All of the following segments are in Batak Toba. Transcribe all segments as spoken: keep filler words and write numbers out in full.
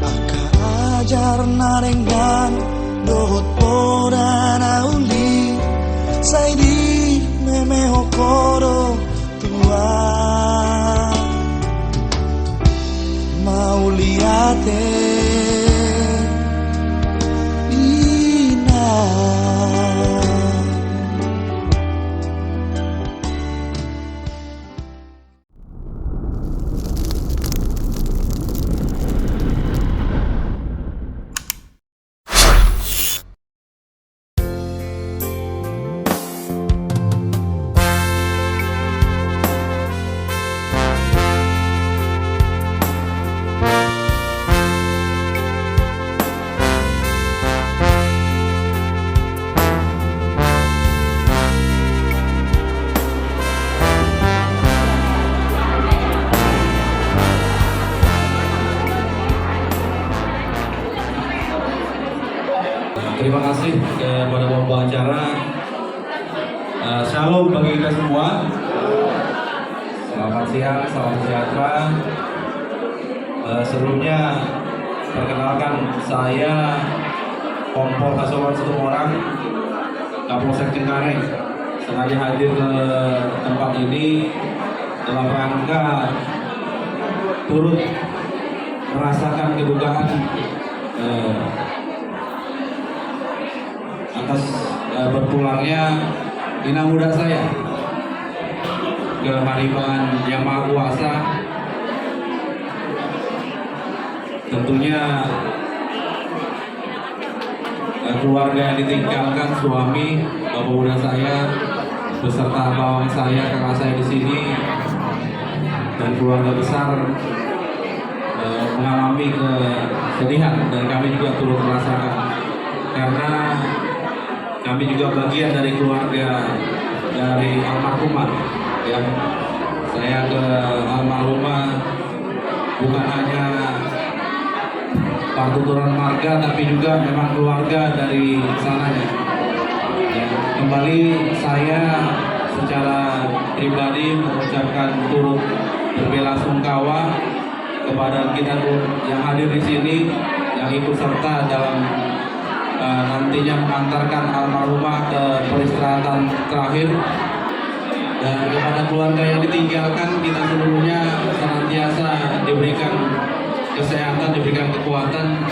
Angka ajar na denggan dohot poda na uli, sai dimemehon ho do Tuhan. Mauliate, Inang. Terima kasih kepada pembawa acara. Eh, shalom bagi kita semua. Selamat siang, salam sejahtera. Eh, sebelumnya, perkenalkan, saya Kompol Hasoman Situmorang, Kapolsek Cengkareng, sengaja hadir ke tempat ini dalam rangka turut merasakan kedukaan, eh, atas, eh, berpulangnya inang muda saya ke Hariban Yang Maha Kuasa. Tentunya, eh, keluarga yang ditinggalkan, suami, bapak muda saya, beserta abang saya, kakak saya di sini, dan keluarga besar, eh, mengalami kesedihan, dan kami juga turut merasakan. Karena kami juga bagian dari keluarga dari almarhumah, ya. Saya ke almarhumah bukan hanya partuturan marga, tapi juga memang keluarga dari sananya. Ya, kembali saya secara pribadi mengucapkan turut berbela sungkawa kepada kita yang hadir di sini, yang ikut serta dalam, eh, nantinya mengantarkan almarhumah ke peristirahatan terakhir. Dan kepada keluarga yang ditinggalkan, kita seluruhnya senantiasa diberikan kesehatan, diberikan kekuatan,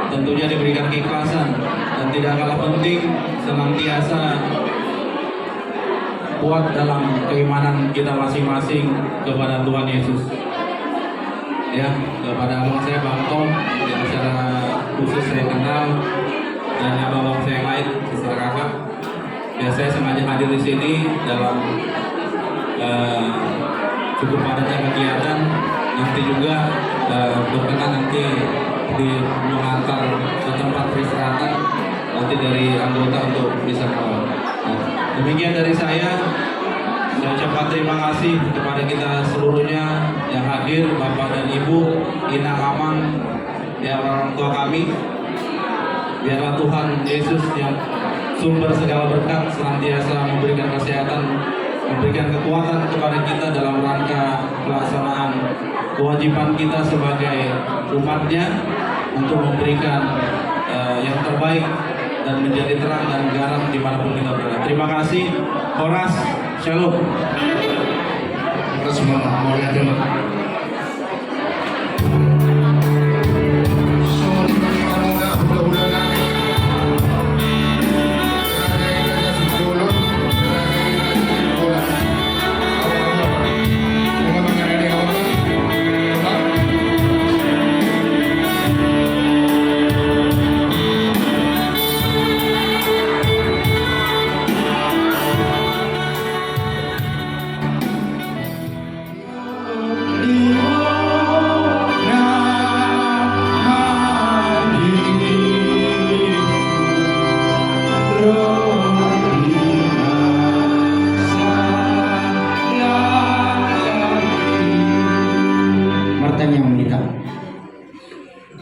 tentunya diberikan keikhlasan, dan tidak kalah penting, senantiasa kuat dalam keimanan kita masing-masing kepada Tuhan Yesus. Ya, kepada abang saya, Bang Tom, yang secara khusus saya kenal, dan abang-abang saya yang lain, secara kakak. Ya, saya sengaja hadir di sini dalam, eh, cukup padatnya kegiatan. Nanti juga, eh, berkenan nanti di mengantar ke tempat peristirahatan nanti dari anggota untuk bisa ke bawah. Nah, demikian dari saya. Saya ucapkan terima kasih kepada kita seluruhnya yang hadir, Bapak dan Ibu, Inang, Amang, ya, orang tua kami. Biarlah Tuhan Yesus yang sumber segala berkat senantiasa memberikan kesehatan, memberikan kekuatan kepada kita dalam rangka pelaksanaan kewajiban kita sebagai umat-Nya untuk memberikan, eh, yang terbaik dan menjadi terang dan garam di mana pun kita berada. Terima kasih. Horas. Shalom. Horas, mauliate ma. Martangiang ma hita.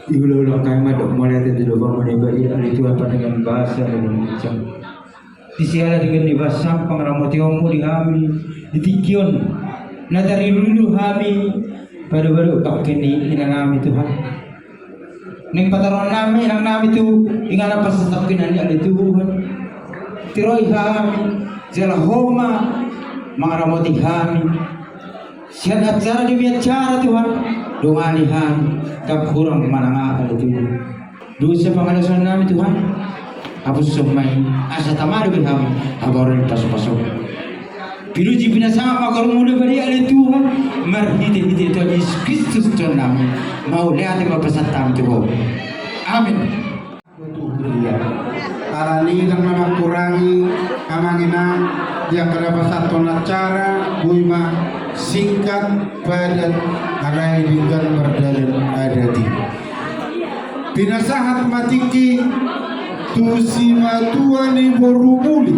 Diulang-ulang hami mandok mauliate tu Ho, Bapa na badia, ale Tuhan, pardenggan basa dohot pangalaho. Di siala denggan ni basa pangaramotionMu di hami di tingki on. Na tarilu-rilu hami, pado-pado pangke ni inanami Tuhan. Naeng pataruhon nami inangnami tu inganan pasahat-sahat ni ale Tuhan. Tiroi hami, jala ho ma mangaramoti hami. Sian acara demi acara Tuhan, dongani hami, ndang hurang manang aha ale Tuhan. Dosa pangalaosion nami Tuhan, hapushon ma i, asa tama dope hami habaoran ni pasu-pasu. Pinuji pinasahat ma goarMu na badia ale Tuhan, marhite-hite Tuhan Jesus Kristus Tuhannami, mauliate ma pasahat hami tu Ho. Amin. Alani ndang na mangkurangi, amang inang, di angka na pasahathon acara, boi ma singkat, padat, alai denggan mardalan adat i. Pinasahat ma tingki tu simatua ni boru Muli,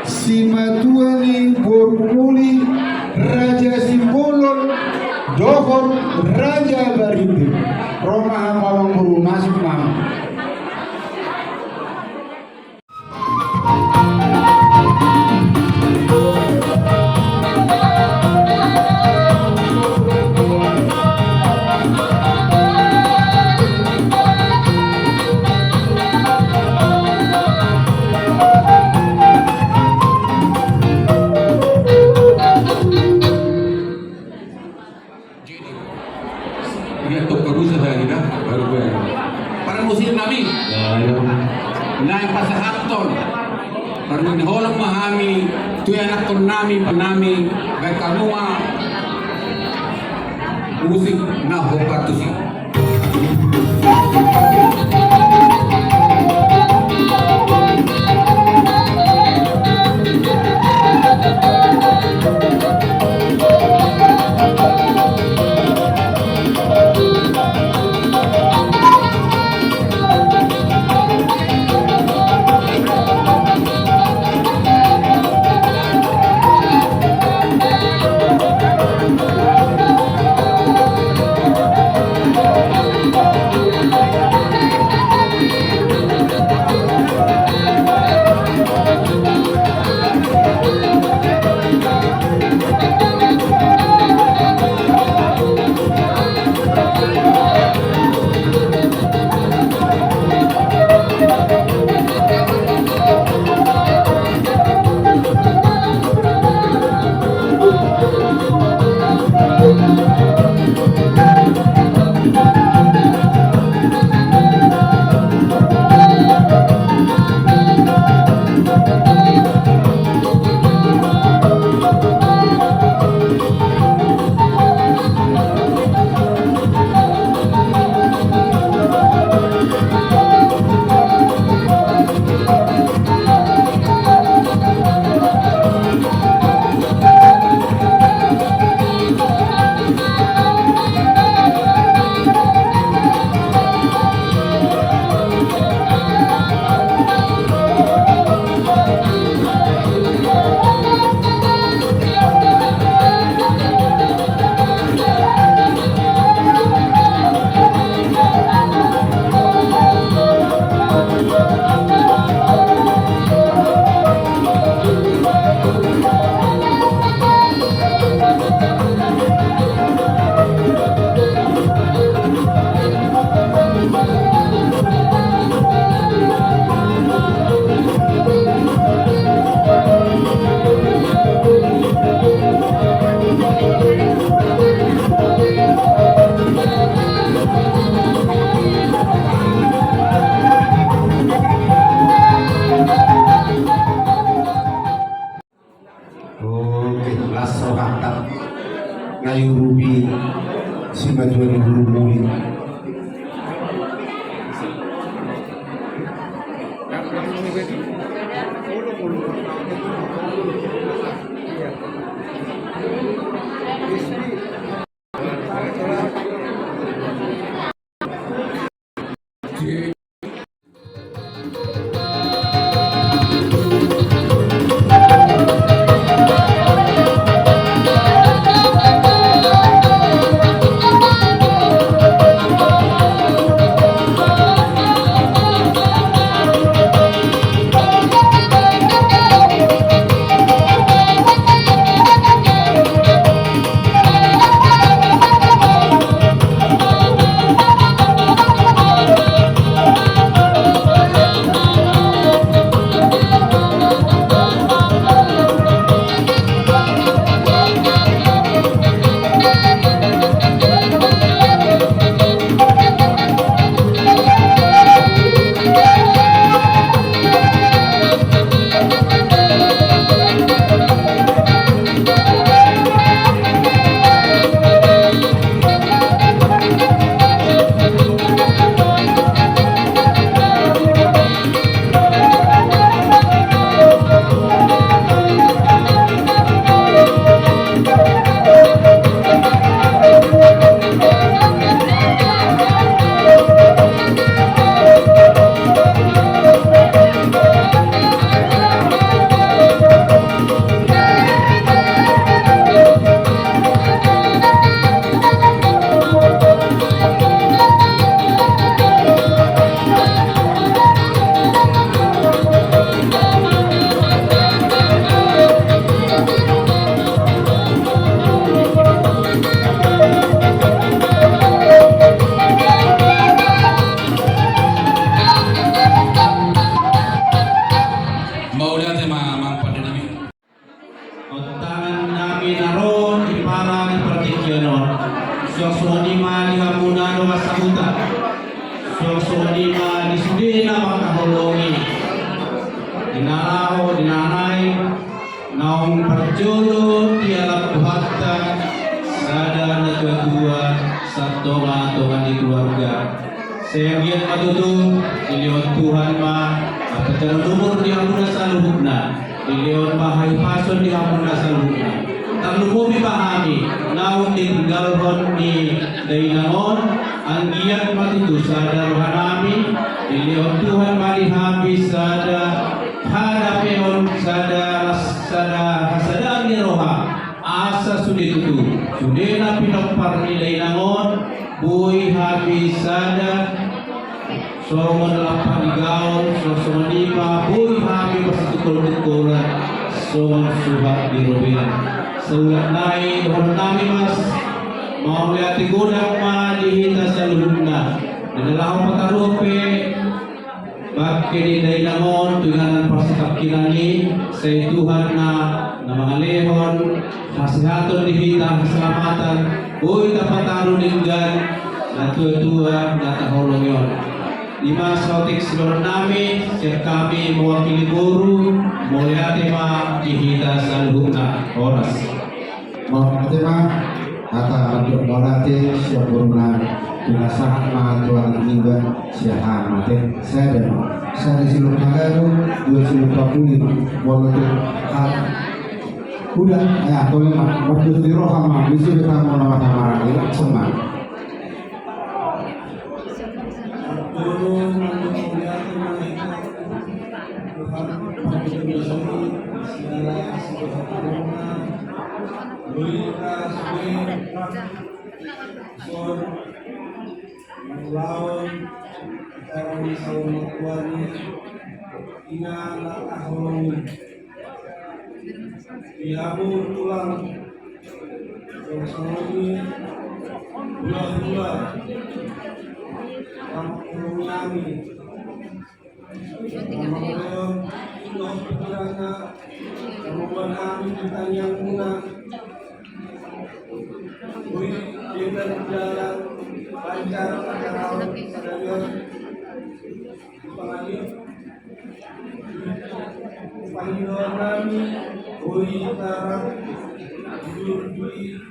simatua ni boru Muli, Raja Simbolon dohot Raja Barito. Ro ma hamu amang boru, masuk ma hamu. Jadi, dia tok baru saja kita, baru gue. Para musik nami. Ya, ya. Naeng pasahathon. Baru ini holan ma hami, tu ianakhon nami, nami, baik kamu ma. Musik, na hombar tusi. Oke, las rohanta. Na diurupi simatua ni boru Muli. Suang songon i ma di hamuna dongan sahuta. Suang songon i ma di sude na mangkaholongi. Di na laho, di na naeng, naung parjolo dialap Tuhanta, sada na tua-tua, satonga-tonga ni keluarga. Sai anggiat ma tutu, dilehon Tuhan ma, marpanjang umur di hamuna saluhutna. Dilehon ma hahipason di hamuna saluhutna. Tarlumobi ma hami, naung ditinggalhon ni dainang on, anggiat ma tutu sada rohanami, dilehon Tuhan ma di hami sada hadapeon, sada, sada hasadaan ni roha, asa sude tutu, sude na pinompar ni dainang on, boi hami sada songon lampak ni gaol, so-, songon i ma boi hami marsitungkol-tungkolan, songon suhat di robean. Saulak nai, dohononnami ma, mauliate godang ma di hita saluhutna. Di na laho pataruhon pe bangke ni dainang on tu inganan parsitangkinan i, sai Tuhan na, na mangalehon hasehaton di hita, hasalamatan, boi tapataru denggan na tua-tua na taholongi on. I ma saotik sidohononnami, sian hami mewakili boru, mauliate ma di hita saluhutna. Horas. Mauliate ma, hata mandok mauliate sian boruna, pinasahat ma tu anak niba, sian hami ma ate, sada ma. Sada silup hagado, dua silup pangoli ma, molo tu hata. Udah, ya, tole ma, mardos ni roha ma, bisa kita mau nama-nama lagi, langsung ma. Lawan acara ni saur matua ni ina na taholongi. Di hamu tulang, songon i hula-hula, na mangholongi hami. Mangholongi, ino pikiranna, na mamboan hami di tangiangmuna. Boi denggan jalan, lancar acara sadarion. Pangidoan nami, boi tarap, jujur, boi.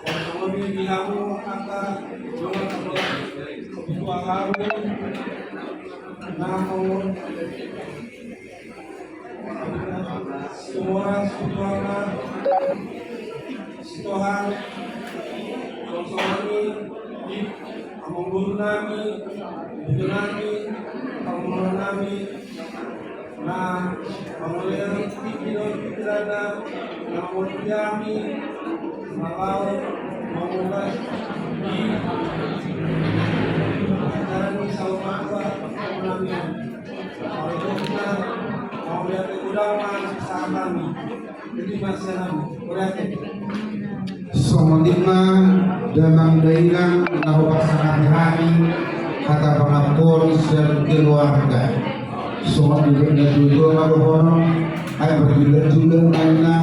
Songon i di hamu angka dongan satua, na songon Sitohang, Sitohang, Sitohang, songon i di amangboru nami, boru nami, amangboru nami, na mangulahon tingki dohot pikiranna, na mangulahon hami, na laho mangobas di acara ni saur matua nami. Saluhutna, mauliate godang ma sian hami. Jadi, mauliate. Songon i ma damang dainang na hupasahat hami hata pangampon sian keluarga. Songon i ma na tutu ma dohonon, ai marjulak-julak ma inna,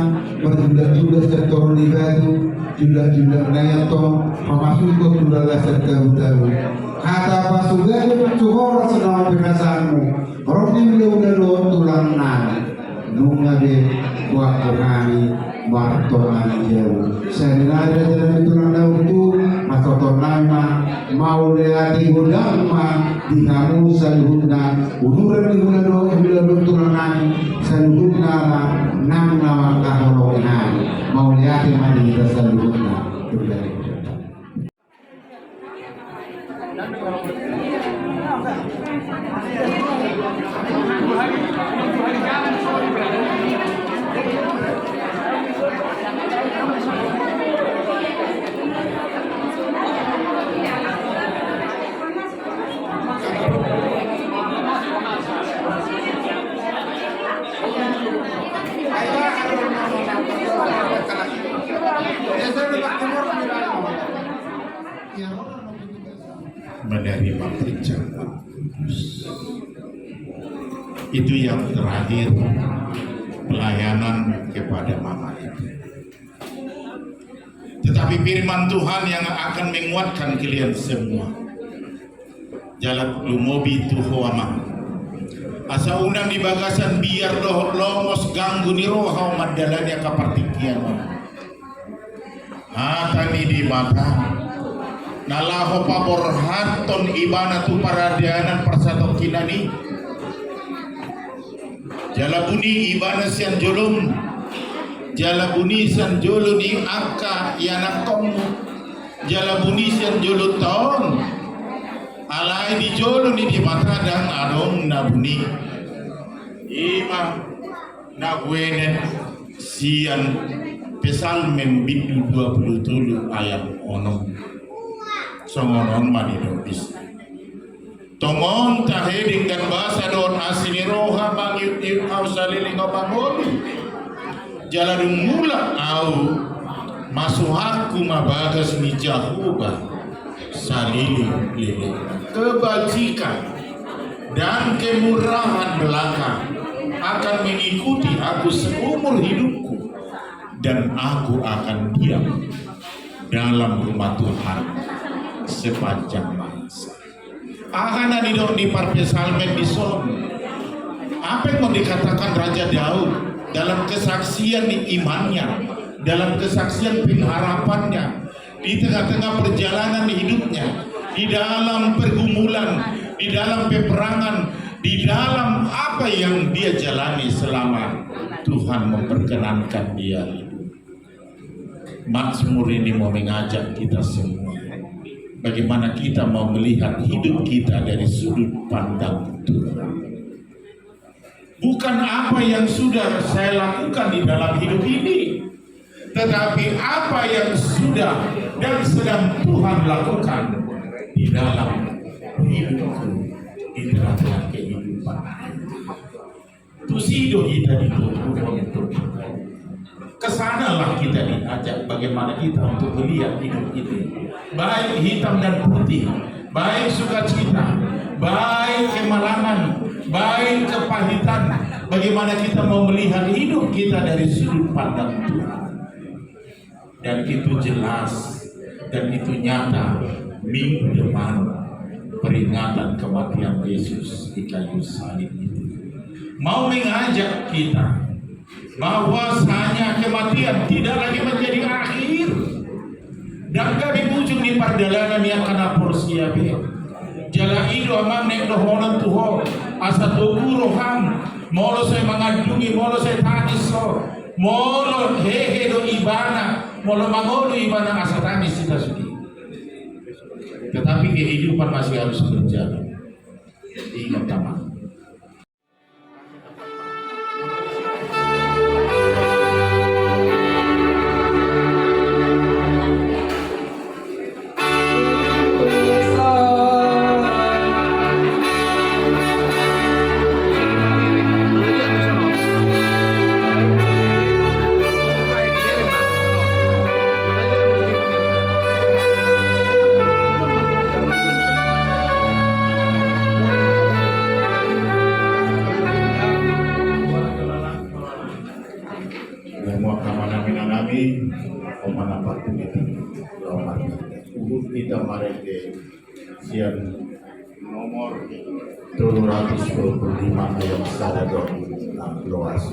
marjulak-julak sian toru ni batu, julak-julak nai antong mamasukhon tu bagasan tahu-tahu. Hata pasupasu tu horas na pinasahatmu. Ro di ulaon tulang nami, nunga be huangkup hami martonga ni jabu. Saonari raja nami tulang na hurang, mauliate godang ma di hamu saluhutna, uduran ni ulaon tulang nami saluhutna, nang na mangkaholongi hami. Mauliate ma di hita saluhutna. menerima pencerahan kudus. Itu yang terakhir, pelayanan kepada mama itu. Tetapi firman Tuhan yang akan menguatkan kalian semua. Jala lumobi tu ho, amang. Asa unang di bagasan biar dohot lomos ganggu ni roha ho mandalani angka partingkian on. Hata ni Debata na laho paborhathon ibana tu paradanan parsatongkinan i. Jala buni ibana sian jolom, jala buni sian jolo ni angka ianakkonmu, jala buni sian jolo taon. Alai di jolo ni Debata ndang adong na buni. Ima na huenet sian Psalmen bindu dua pulu tolu ayat onom. Songon on ma didok disi. Tongon tahe denggan basa dohot asi ni roha mangiut-iut ahu saleleng ahu mangolu. Jala dung mulak ahu, masuhatku ma bagas ni Jahowa saleleng-leleng. Kebajikan dan kemurahan belaka akan mengikuti aku seumur hidupku, dan aku akan diam dalam rumah Tuhan sepanjang masa. Aha na nidok ni parpsalmen dison? Apa yang mau dikatakan Raja Daud dalam kesaksian imannya, dalam kesaksian pengharapannya, di tengah-tengah perjalanan hidupnya, di dalam pergumulan, di dalam peperangan, di dalam apa yang dia jalani selama Tuhan memperkenankan dia hidup? Mazmur ini mau mengajak kita semua, bagaimana kita mau melihat hidup kita dari sudut pandang Tuhan. Bukan apa yang sudah saya lakukan di dalam hidup ini, tetapi apa yang sudah dan sedang Tuhan lakukan di dalam hidupku, di tengah-tengah kehidupan. Tusi do hita dituduhon. Kesanalah kita diajak, bagaimana kita untuk melihat hidup ini, baik hitam dan putih, baik sukacita, baik kemalangan, baik kepahitan. Bagaimana kita mau melihat hidup kita dari sudut pandang Tuhan? Dan itu jelas, dan itu nyata. Minggu depan, peringatan kematian Yesus di kayu salib itu mau mengajak kita bahwasanya kematian tidak lagi menjadi akhir. Dan gabe ujung ni pardalanan ni angka na porsea be. Jala i do, amang, naeng dohonon tu ho, asa togu roham. Molo sai mangandungi, molo sai tangis ho, molo hehe do ibana, molo mangolu ibana, asa tangis hita sude. Tetapi kehidupan masih harus berjalan. Ingat, amang. Nemo angka amanami, inanami, hombar ma partingkian. Huhut hita marende sian nomor tolu ratus dua puluh lima ayat sada dohot na loas.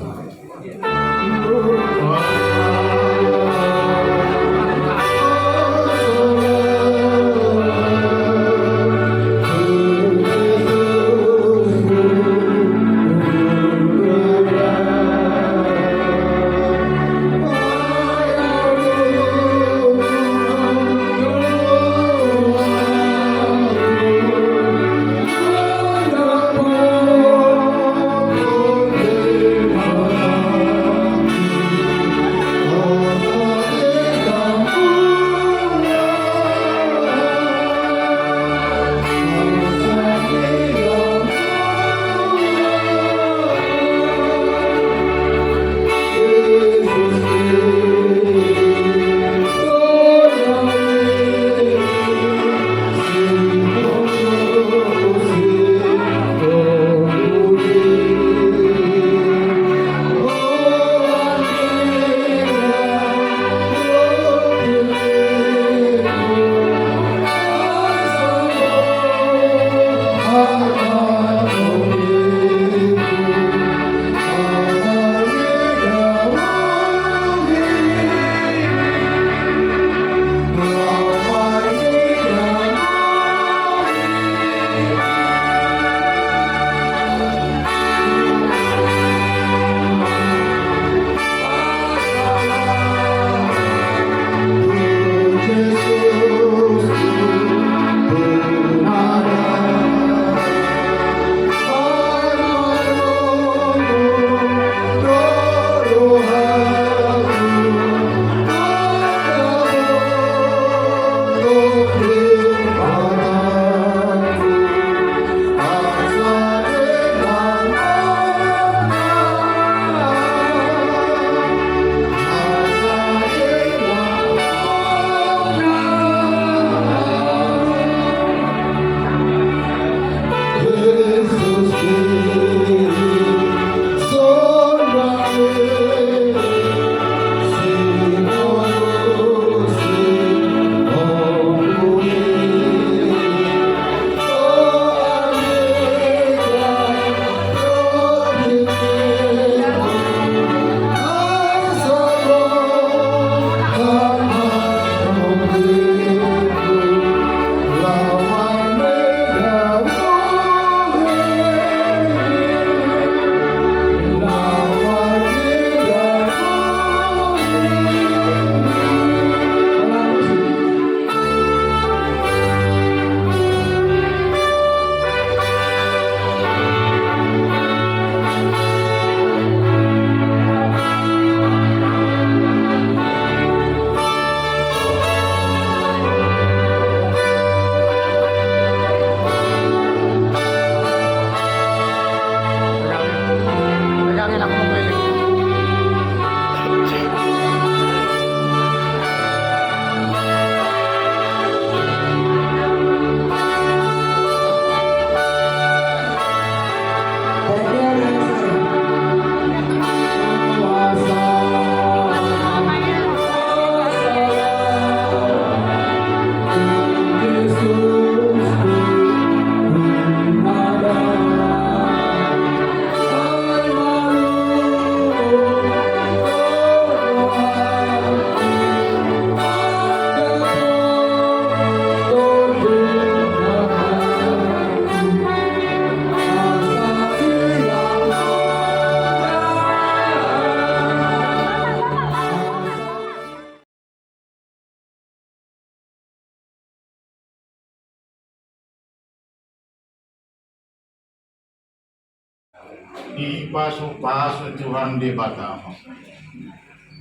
Dipasupasu Tuhan Debata ma.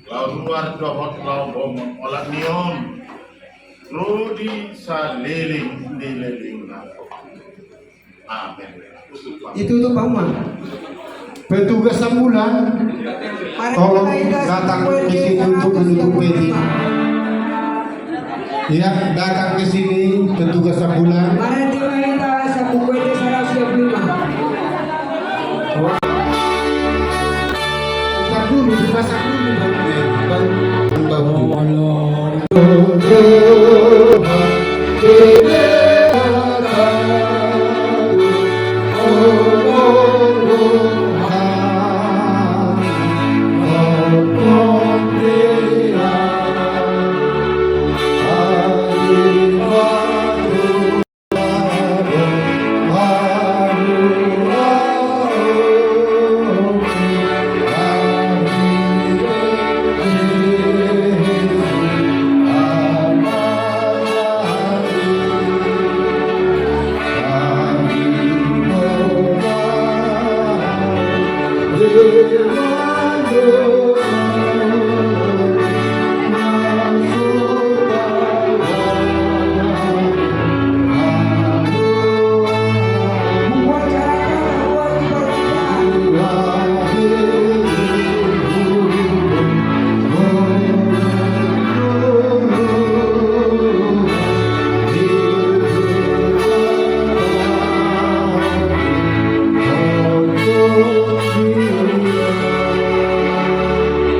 Laho ruar dohot laho bongot olat ni on, ro di saleleng ni lelengna. Amen. Itu tuh Pak Umar. Petugas ambulan, tolong datang ke sini untuk menutup peti. Ya, datang ke sini petugas ambulan. Mana di mana sabu kue di sana siap lima. Ntar dulu, dipasang dulu, Bang. Bang, Bang.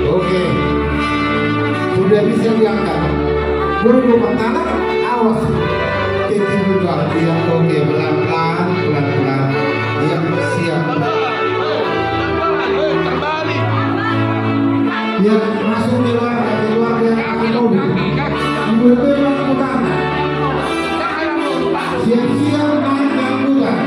Oke. Sudah bisa diangkat. Berhubung tangan, awas. Ketiduran. Iya, oke, pelan-pelan, pelan-pelan. Iya, siap. Iya, masuk keluar, keluar dari mobil. Dua-dua yang utama. Siap-siap naik dangdutan.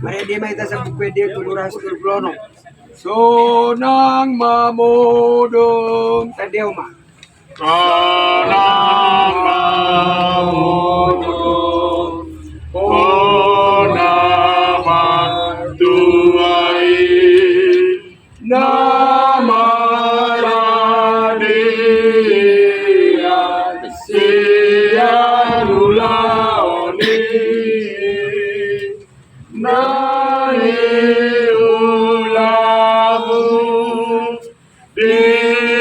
Marende ma hita sian Buku Ende tolu ratus tolu pulu onom. Sonang ma modom. Tandehon ma. Sonang ma modom, Ho na martua i, na maradian sian ulaon i, na niulahon di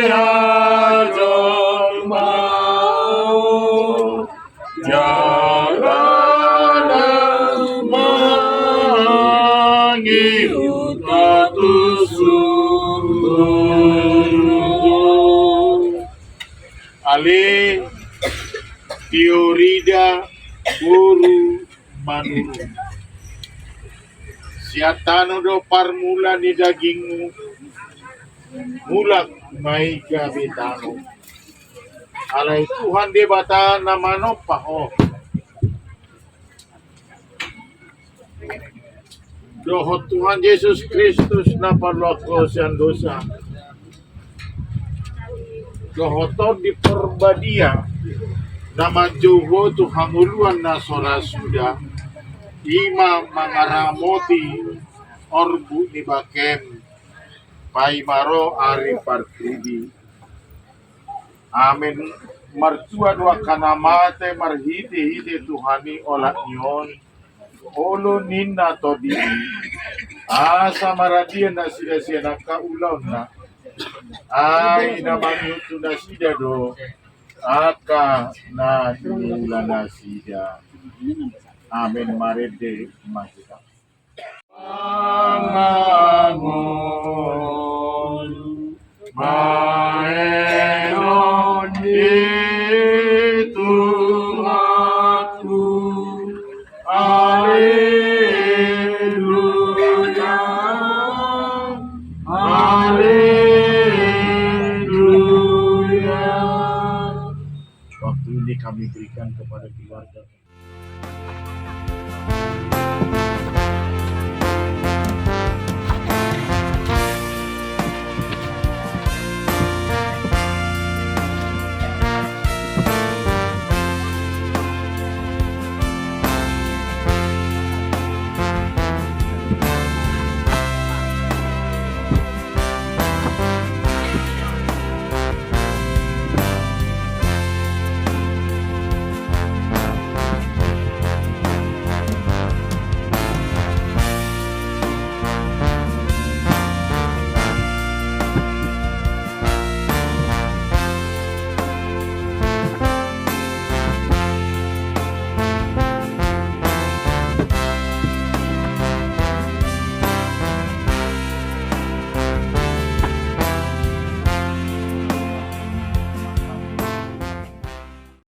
hajolmaon, jala na mangihut tu surgo. Ale, tiorida boru manurung. Sian tano do parmula ni dagingmu, mulak ma i gabe tano. Alai Tuhan Debata na manompa ho, dohot Tuhan Jesus Kristus na paluahon ho sian dosa, dohot Tondi Parbadia na manjou ho tu hangoluan na so ra suda, i ma mangaramoti orbuk ni bangkem paima ro ari parpudi. Amen. Martua do angka na mate marhitehite Tuhan i olat ni on, olo ninna tondi i, asa maradian nasida sian angka ulaonna. Ai na mangihut tu nasida do angka na niula nasida. Amen. Marende ma hita. Pangangon baenon di Tuhanku. Haleluya, haleluya. Waktu ini kami berikan kepada keluarga.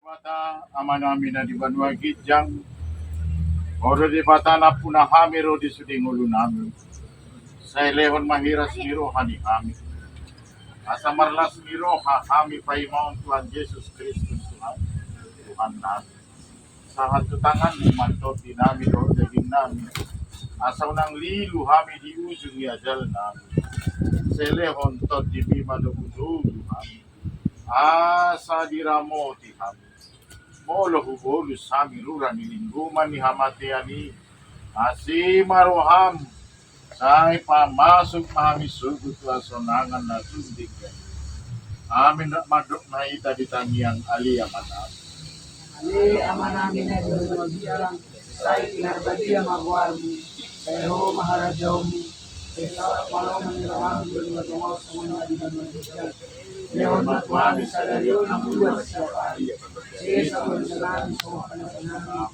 Debata Amanami na di banua ginjang, Ho do Debata na nampuna hami ro di sude ngolunami. Sai lehon ma hiras ni roha ni hami, asa marlas ni roha hami paimahon Tuhan Jesus Kristus Tuhan, Tuhannami. Sahat tu tanganmu ma tondinami dohot dagingnami, asa unang lilu hami di ujung ni ajalnami. Sai lehon tondimi ma dohot hami, asa diramoti hami. Molo hubolus hami rura ni linggoman ni hamatean i, asi ma roham, sai pamasuk ma hami sogot tu hasonangan na sunding. Amin. Rap mandok ma hita di tangiang Ale Amanami. Ale Amanami na di banua ginjang, sai pinarbadia ma goarmu, sai ro ma harajaonmu, sai saut ma lomo ni roham di banua tonga on songon na di banua ginjang. Lehon ma tu hami sadari on hangoluan siapari. Sesa ma dosanami songon panasanami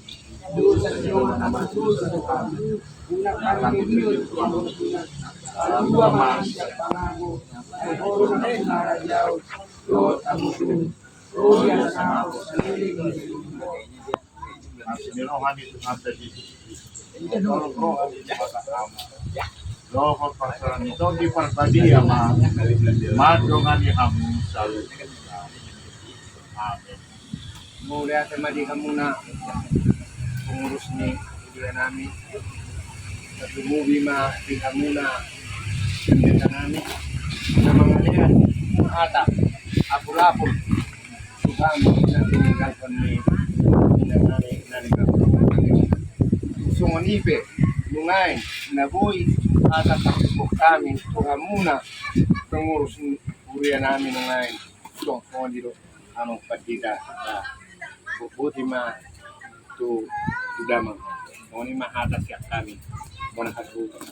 di dosa ni jolma na mardosa tu hami. Unang hami mengingkon tu pangunjunan. Palua ma hami sian pangago. Ai Ho do nampuna harajaon dohot hagogoon, ro di hasangapon saleleng ni lelengmu. Asi ni roha ni Tuhanta Jesus Kristus, roha ni Debata Ama, dohot parsaoran ni Tondi Parbadia ma mandongani hamu saluhutna. Amin. Mauliate ma di hamuna pengurus ni huria nami, Tarlumobi ma di hamuna pendeta nami na mangalean hata apul-apul tu hami na tininggalhon ni inang nami na ninggalhon. Songon i pe nuaeng na boi hata tarlumobi hami tu hamuna pengurus huria nami nuaeng. Songon i do. Anu, pandita, na boti ma tu, tu damang. Songon i ma hata sian hami. Bona hasuhuton.